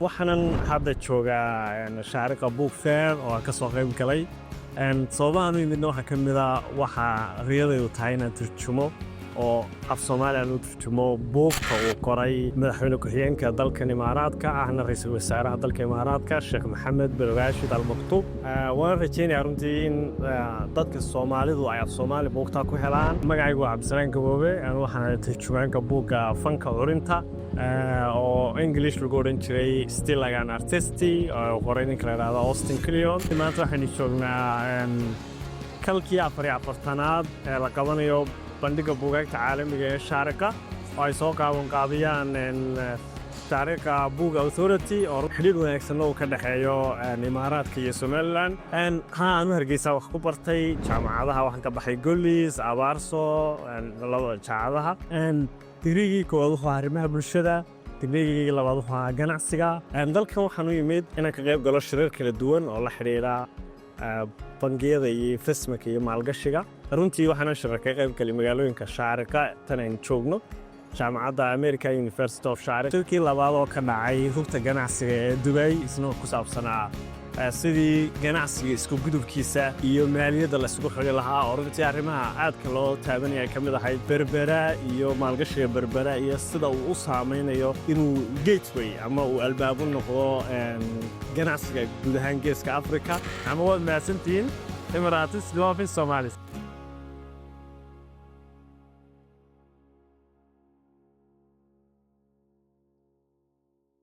Waxaanan hadda joogaa Shaariqa Book Fair oo aan ka soo qayb galay. Sababahan u yimidna waxaa ka mid a waxaa riyadaydu tahay inaan turjumo oo af Soomaali aan u turjumo buugta uu qoray madaxweyne ku-xigeenka dalkan Imaaraadka, ahna ra'iisul wasaaraha dalka Imaaraadka, Sheekh Maxamed bin Raashid Al Maktuum. Waan rajaynayaa runtii in dadka Soomaalidu ay af Soomaali buugtaa ku helaan. Magacaygu waa Cabdisalaan Gaboobe. Waxaan ahay turjumaanka buugga Fanka Curinta, oo English lagu odhan jiray Steal Like an Artist, oo qoray ninka la idhahdo Austin Kleon. Maanta waxaynu joognaa kalkii 44aad ee la qabanayo bandhigga buugaagta caalamiga ee Shaariqa, oo ay soo qaabanqaabiyaan Shaariqa Book Authority, oo xidhiir wanaagsanna uu ka dhexeeyo Imaaraadka iyo Somaliland. Haa, anu Hargeysa wax ku bartay. Jaamacadaha waxaan ka baxay Gollis, Abaarso, labada jaamacadaha. Digrigii koowaad wuxuu ahaa arrimaha bulshada, digrigii labaad wuxuu ahaa ganacsiga. Dalkan waxaan u yimid inaan ka qayb galo shirar kala duwan oo la xidhiidha bangiyada iyo investmentka iyo maalgashiga. Runtii waxaana shirar ka qayb galay magaalooyinka Shaariqa, tan aynu joogno, jaamacadda America University of Shaariqa. Shirkii labaad oo ka dhacay rugta ganacsiga ee Dubay, isna ku saabsanaa sidii ganacsiga isku gudubkiisa iyo maaliyadda la isugu xidhi lahaa, oo runtii arrimaha aadka loo taabanaya ka mid ahayd Berbera iyo maalgashiga Berbera iyo sida uu u saamaynayo inuu gateway ama uu albaab u noqdo ganacsiga guud ahaan Geeska Africa. Ama waad mahadsantihiin. Emirates love Somalis.